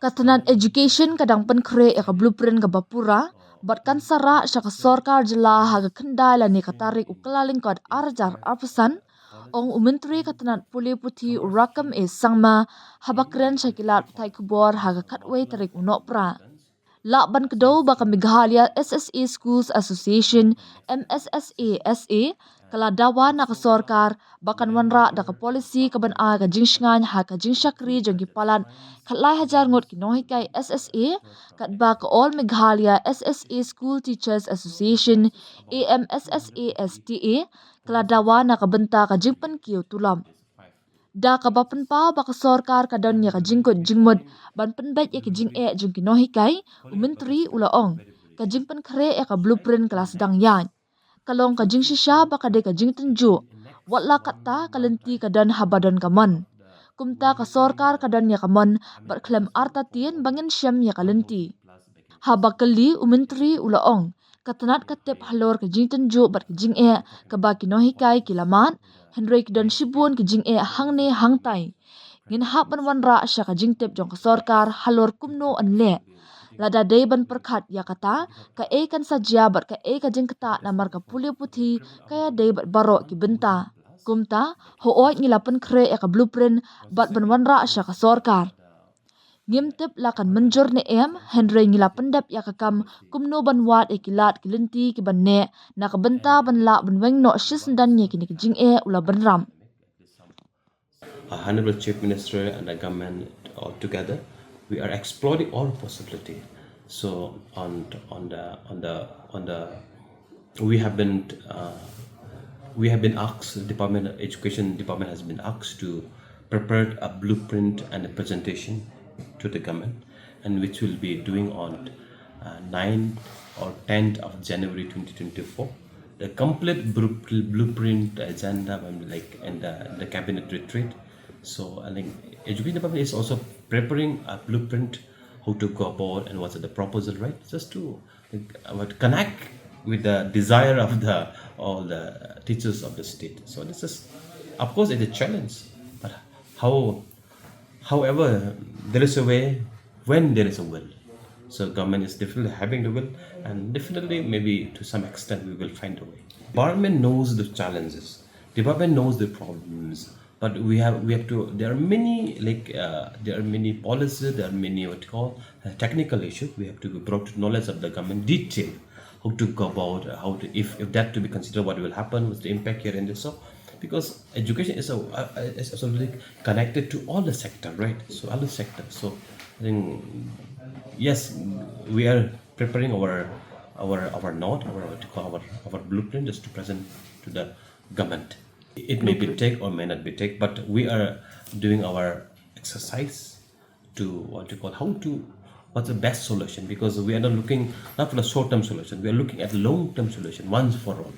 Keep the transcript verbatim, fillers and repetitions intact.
Ka tnat education ka dang pynkhreh ïa ka blueprint kaba pura bad kan sa rah sha ka sorkar jylla ha ka khyndai lane ka tarik u Kyllalyngkot ar hajar arphew san, ong u Myntri ka tnat pule puthi u Rakkam A Sangma haba kren sha ki lad pathai khubor ha ka khatwei tarik u Nohprah. Lah ban kdew ba ka Meghalaya S S A Schools Association, M S S A S A, ka la dawa na ka sorkar ba kan wanrah da ka policy kaban ai ka jingshngaiñ ha ka jingshakri jong ki palat khatlai hajar ngut ki nonghikai S S A, katba ka All Meghalaya S S A School Teachers Association, A M S S A S T A, ka la dawa na ka bynta ka jingpynkiew tulop. Da kaba pynpaw ba ka sorkar ka don ïa ka jingkut jingmut ban pynbeit ïa ka jingeh jong ki nonghikai, u Myntri u la ong ka jingpynkhreh ïa ka blueprint ka la sdang ïaid. Ka long ka jingshisha ba ka dei ka jingtynjuh. Wat la katta ka lynti ka don haba don ka mon. Kumta ka sorkar ka don ïa ka mon bad khlem artatien ba ngin shem ïa ka lynti. Haba kylli, u Myntri u la ong ka tnat ka tip halor ka jingtynjuh bad ka jingeh kaba ki nonghikai ki la mad, hynrei ki don shibun ki jingeh hangne hangtai. Ngin hap ban wanrah sha ka jingtip jong ka sorkar halor kumno yn leh. Lada dei ban pyrkhat ïa kata, kaei kan sa jia bad kaei ka jingktah namar ka pule puthi ka ïadei bad baroh ki bynta. Kumta, hooid ngi la pynkhreh ïa ka blueprint bad ban wanrah sha ka sorkar. Ngim tip la kan mynjur ne em, hynrei ngi la pyndep ïa ka kam kumno ban wad ïa ki lad ki lynti kiban neh na ka bynta ban lah ban weng noh shisyndon ïa kine ki jingeh, u la bynrap. Our Honorable Chief Minister and the government all together, we are exploring all possibility. So on on the on the on the we have been uh, we have been asked, the department, education department has been asked to prepare a blueprint and a presentation to the government, and which will be doing on uh, ninth or tenth of January twenty twenty-four. The complete bru- blueprint, the agenda, um, like in the, the cabinet retreat. So I think education department is also preparing a blueprint how to go about and what's the proposal, right? Just to uh, connect with the desire of the all the teachers of the state. So this is, of course, it's a challenge, but how, however, there is a way when there is a will. So government is definitely having the will, and definitely maybe to some extent we will find a way. Department knows the challenges. Department knows the problems. But we have we have to. There are many, like uh, there are many policies. There are many, what you call, uh, technical issues. We have to be brought to knowledge of the government detail, how to go about, uh, how to, if, if that to be considered, what will happen, what's the impact here and there. So because education is a uh, is absolutely connected to all the sector, right? So all the sector. So I think yes, we are preparing our our our note, our, what you call, our our blueprint, just to present to the government. It may be take or may not be take, but we are doing our exercise to, what you call, how to, what's the best solution, because we are not looking not for a short term solution. We are looking at long term solution once for all.